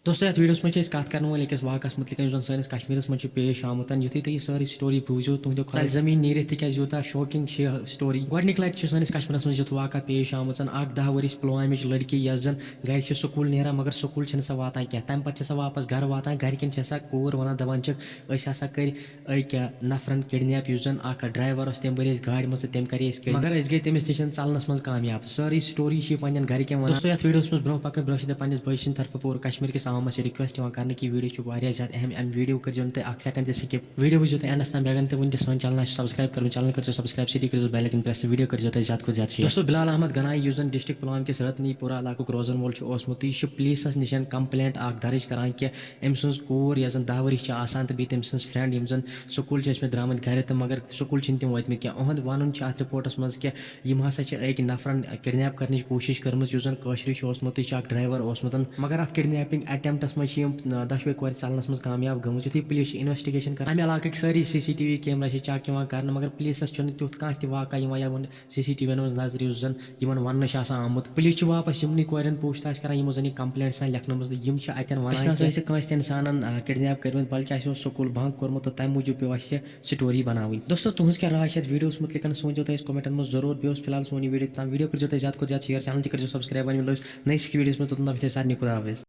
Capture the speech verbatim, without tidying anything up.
دوستو، یتھ ویڈیوس منٛز چھِ أسۍ کتھ کرن وٲلۍ أکِس واقعس مُتعلق، یُس زن سٲنِس کشمیرس منژِ چھُ پیش آمُت۔ یُتھُے تُہۍ یہِ سٲرٕے story بوٗزِو، تُہنٛدیو ژلہِ زٔمیٖن نیٖرِتھ، تِکیازِ یوٗتاہ shocking چھِ یہِ story۔ گۄڈٕنِکۍ لٹہِ چھِ سٲنِس کشمیرس منٛز یُتھ واقعہ پیش آمُت۔ اکھ دَہ ؤرِش پُلوامِچ لڑکی، یۄس زن گرِ چھِ سکوٗل نیران، مگر سکوٗل چھِنہٕ سۄ واتان کینٛہہ۔ تمہِ پتہٕ چھِ سۄ واپس گرٕ واتان، گرِکٮ۪ن چھِ سۄ کوٗر ونان، دپان چھِکھ، أسۍ ہسا کٔرۍ أکۍ نفرن kidnap، یُس زن اکھ driver اوس، تٔمۍ بٔرۍ أسۍ گاڑِ منٛز تہٕ تٔمۍ کریے أسۍ kidnap۔ مگر أسۍ گٔے تٔمِس نِش ژلنس منٛز کامیاب۔ سٲرٕے story چھِ یہِ پننٮ۪ن گرِکٮ۪ن ونان۔ دوستو، یتھ ویڈیوس منٛز برونٛہہ پکنہٕ برونٛہہ چھِ تۄہہِ پننِس بٲے سٕنٛدِ طرفہٕ پوٗرٕ کشمیر کِس عوامس یہِ request یِوان کرنہٕ کہِ یہِ ویڈیو چھُ واریاہ زیادٕ اہم۔ امہِ ویڈیو کٔرزیو نہٕ تُہۍ اکھ second تہِ skip۔ ویڈیو وٕچھزیو تُہۍ endس تام، بیٚیہِ اگر نہٕ تُہۍ وٕنہِ تہِ سٲنۍ channel آسہِ subscribe کٔرمٕژ، channel کٔرزیو subscribe، سۭتی کٔرزیو bell icon press تہٕ ویڈیو کٔرزیو تُہۍ زیادٕ کھۄتہٕ زیادٕ share۔ دوستو، بلال احمد گنایی، یُس زن district پُلوامہ کِس رتنی پورہ علاقُک روزن وول چھُ اوسمُت، یہِ چھُ پُلیٖسس نِش complaint اکھ درٕج کران کہِ أمۍ سٕنٛز کوٗر، یۄس زن دَہ ؤرِش چھِ آسان، تہٕ بیٚیہِ تٔمۍ سٕنٛز friend، یِم زن سکوٗل چھِ ٲسمٕتۍ درٛامٕتۍ گرِ تہٕ مگر سکوٗل چھِنہٕ تِم وٲتمٕتۍ کینٛہہ۔ اُہُنٛد وَنُن چھُ اَتھ رِپورٹَس منٛز کہِ یِم ہسا چھِ أکۍ نفرَن kidnap کرنٕچ کوٗشِش کٔرمٕژ، یُس زن کٲشرُے چھُ اوسمُت، یہِ چھُ اکھ driver اوسمُت، مگر اَتھ kidnapping attemptس منٛز چھِ یِم، آ، دۄشوے کورِ ژَلنَس منٛز کامیاب گٔمٕژ۔ یُتھُے پُلیٖس چھِ investigation کران، اَمہِ علاقٕکۍ سٲری CCTV camera چھِ check یِوان کرنہٕ، مگر پُلیٖسَس چھُنہٕ تیُتھ کانٛہہ تہِ واقعہ یِوان یِمَن CCTVن منٛز نظرِ، یُس زن یِمن وننہٕ چھُ آسان آمُت۔ پُلیٖس چھُ واپس یِمنٕے کورٮ۪ن پوٗچھ تاچھ کران، یِمو زن یہِ complaint سان لیکھنٲومٕژ، تہٕ یِم چھِ اتٮ۪ن ونان، "أسۍ نہ سا ٲسۍ کٲنٛسہِ تہِ انسانن، آ، kidnap کٔرمٕتۍ، بلکہِ اَسہِ اوس سکوٗل bunk کوٚرمُت تہٕ تَمہِ موٗجوٗب پیوٚو اَسہِ یہِ story بناوٕنۍ۔" دوستو، تُہنٛز کیٛاہ راے چھِ یتھ ویڈیوس مُتعلق؟ سوٗنچزیو تُہۍ اَسہِ commentن منٛز ضروٗر۔ بیٚیہِ اوس فی الحال سون یہِ ویڈیو تام۔ ویڈیو کٔرزیو تُہۍ زیادٕ کھۄتہٕ زیادٕ share، channel تہِ کٔرزیو subscribe۔ وۄنۍ مِلو أسۍ نٔیِس أکِس ویڈیوس منٛز، توٚتام تام چھِ أسۍ سارنٕے خدا حافظ۔